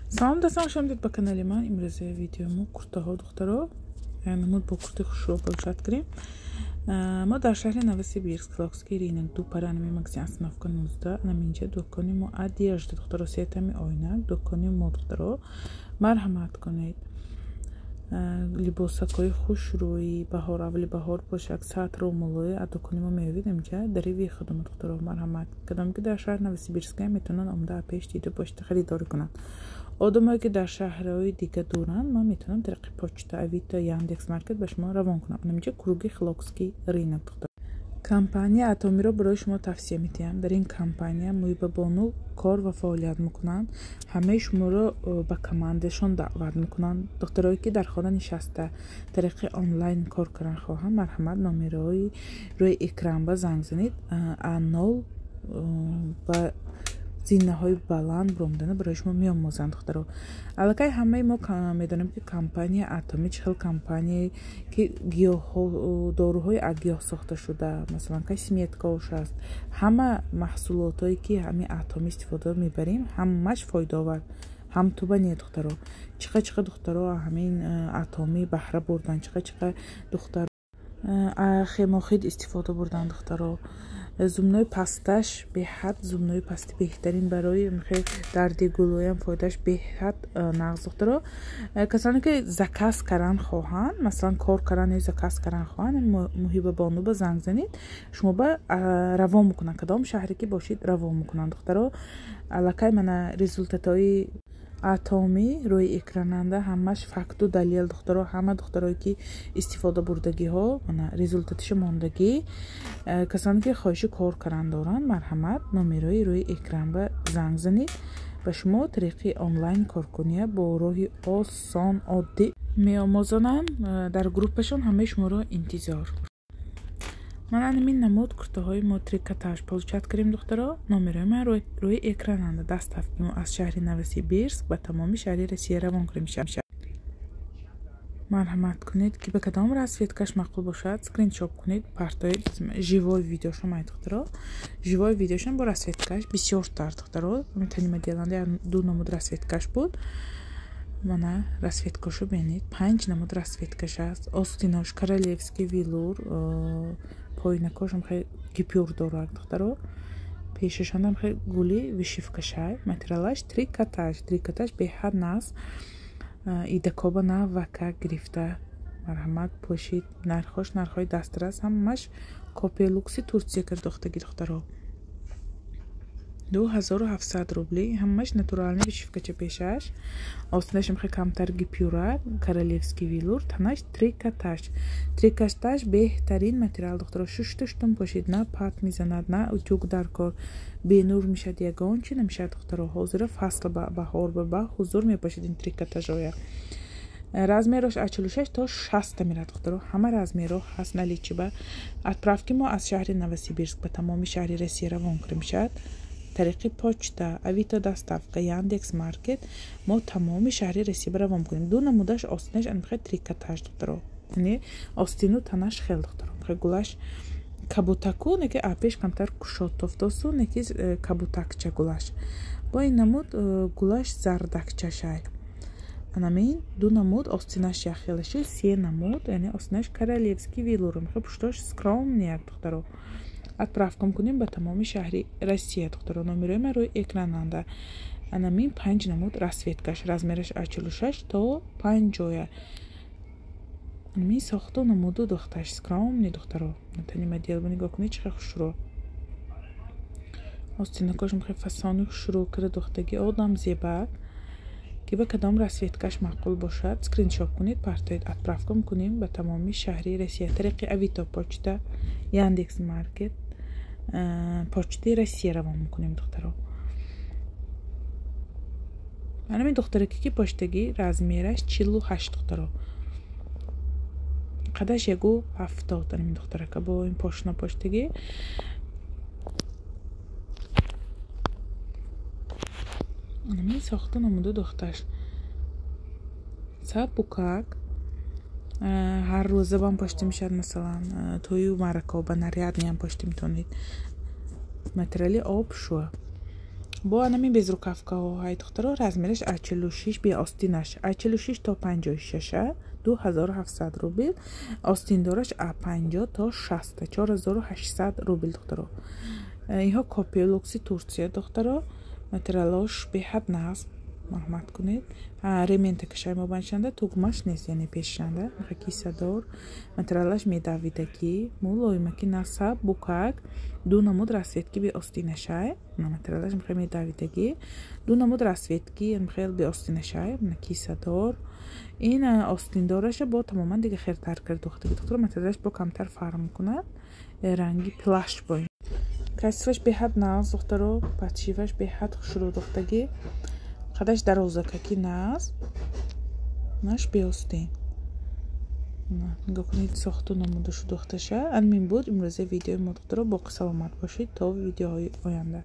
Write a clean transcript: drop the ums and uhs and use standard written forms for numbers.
Салом дӯстон, хуш омадед ба канали ман. Имрӯза видеои мо куртаҳо, духтаро. Намуд бо курти хушрӯ получать кардем. Мо дар шаҳри Новосибирск, Хилокский рынок, ду пара анами магазин остановка 19, анами инҷа дукони мо одежда, духтаро, сетами оина, дукони мо, духтаро. Марҳамат кунед. Либосакҳои хушрӯи баҳор, аввали баҳор бошад, сатру мулои аз дукони мо меёбед инҷа дари вихудумо, духтаро. Марҳамат. Кадоме ки дар шаҳри Новосибирск метавонанд омада пеш дида бошад, харидорӣ кунанд. Одамое ки дар шаҳрҳои дига дуранд, ман метавонам тариқи почта, Авито, Яндекс Маркет ба шумо равон кунам. Инҷа круги Хилокский рынок, духтар. Компания Атомиро барои шумо тавсия медиҳам. Дар ин компания Муҳибабону кор ва фаъолият мекунанд. Ҳамаи шуморо ба командашон даъват мекунанд. Духтарое ки дар хона нишаста тариқи онлайн кор кардан хоҳанд, марҳамат, номерои рӯи экран ба занг занед. А0 ба зинаҳои баланд баромадана барои шумо меомӯзанд, духтаро. Аллакай ҳамаи мо медонем, ки компания Атомӣ чӣ хел компания, ки гиёҳҳо, доруҳои аз гиёҳ сохта шуда, масалан косметикаош аст. Ҳама маҳсулотое ки ҳамин Атомӣ истифода мебарем, ҳамаш фоидаовар. Ҳам туба не, духтаро. Чиқа чиқа духтаро ҳамин Атомӣ баҳра бурдан, чиқа чиқа духтаро хемохид истифода бурдан, духтаро. Зубной пасташ беҳад, зубной пасти беҳтарин барои дарди гулӯям фоидааш беҳад нағз, духтаро. Касоне ки заказ кардан хоҳанд, масалан кор кардан ё заказ кардан хоҳанд, Муҳибабону ба занг занед, шумо ба равон мекунанд. Кадом шаҳре ки бошед, равон мекунанд, духтаро. Аллакай мана результатҳои Атомӣ рӯи экрананда, ҳамаш факту далел, духтаро. Ҳама духтарое ки истифода бурдагиҳо, мана результатиша мондагӣ. Касоне ки хоҳиши кор кардан доранд, марҳамат, номерои рӯи экран ба занг занед. Ба шумо тариқи онлайн коркуния бо роҳи осон, оддӣ меомӯзонанд. Дар группашон ҳамаи шуморо интизор. Ман анамин намуд куртаҳои мо трикотаж получать кардем, духтаро. Номерои ман рӯи экрананда. Доставки мо аз шаҳри Новосибирск ба тамоми шаҳри Россия равон кардем. Марҳамат кунед, ки ба кадом расцветкаш маъқул бошад, скриншот кунед, партоед. Живой видеошон май, духтаро. Живой видеошон бо расцветкаш бисёртар, духтаро. Танима деланда ду намуд расцветкаш буд. Мана расцветкашу бинед, панҷ намуд расцветкаш аст. Остинош королевский велюр, поинакошам хеле гипюр дорад, духтаро. Пешашонам хеле гули вышивкашай. Материалаш трикотаж, трикотаж беҳад нағз. Идакоба навака гирифта. Марҳамат, пӯшид. Нархош нархҳои дастрас, ҳамаш копия люкси Турсия кардохтаги, духтаро. 2700 рубли, ҳамаш натуральный вышивкача пешаш. Остинашам хеле камтар гипюра, королевский велюр, танаш трикотаж. Трикотаж беҳтарин материал, духтаро. Шушта шутум пӯшид, на пат мезанад, на утюг дар кор, бенур мешад, ягон чи намешад, духтаро. Ҳозира фасл баҳор ба ҳузур мепӯшид ин трикотажоя. Размерош аз 46 то 60 мерад, духтаро. Ҳама размерҳо ҳаст наличии ба. Отправки мо аз шаҳри Новосибирск ба тамоми шаҳри Россия равон карда мешавад. Тариқи почта, Авито доставка, Яндекс Маркет мо тамоми шаҳри Россия ба равон мекунем. Ду намудаш остинаш анмихе трикотаж, духтаро. Яъне остину танаш хел, духтаро. Гулаш кабутаку, неки апеш камтар кушод тофтосу, неки кабутакча гулаш. Бо ин намуд гулаш зардакчашай. Анамин ду намуд остинаш яхелаши, се намуд, яъне остинаш королевский велюр. Михе пуштош скромный як, духтаро. Отправка кунем ба тамоми шаҳри Россия, духтаро. Номерои ман рӯи экрананда. Анамин панҷ намуд расцветкаш, размераш аз 46 то 50. Анамин сохту намуду духташ скромный, духтаро. Тани модел нигоҳ кунед, чӣ хел хушрӯ. Остинакош мехе фасони хушрӯ кира духтаги, одам зебак. Ки ба кадом расцветкаш маъқул бошад, скриншот кунед, партоед. Отправка кунем ба тамоми шаҳри Россия тариқи Авито почта, Яндекс Маркет, почтаи Россия равон мекунем, духтаро. Анамин духтараке ки поштагӣ, размераш 48, духтаро. Қадаш 1,70 анамин духтарака бо ин пошна поштагӣ. Анамин сохта намуда духташ. Сабукак ҳар рӯза бам пошта мешавад, масалан тӯю маъракаҳо ба нарядниам пошта метавонед. Материали об шуа. Бо анами безрукавкаҳо ҳай, духтаро, размераш аз 46, бе остинаш, аз 46 то 56-а, 2700 рубл. Остиндораш а 50 то 60, 4800 рубл, духтаро. Инҳо копия люкси Турсия, духтаро, материалош беҳад нағз, марҳамат кунед. Ремента кашай мобаншанда, тугмаш нест, яъне пешшанда кисадор, материалаш медавидагӣ, мулоимаки, насаб букак. Ду намуд расцветки бе остинашай, материалаш мехел медавидагӣ, ду намуд расцветки мехел бе остинашай, кисадор. Ин остиндораша бо тамоман дига хелтар кард духтаги, духтаро, материалаш бо камтар фарқ мекунад, ранги плащ бо качестваш беҳад нағз, духтаро, подшиваш беҳад хушрӯ духтагӣ, қадаш дарозакаки нағз, наш беостин. Нигоҳ кунед сохту намудашу духташа. Анмин буд имрӯза видеои мо, духтаро. Боқӣ саломат бошед то видеоҳои оянда.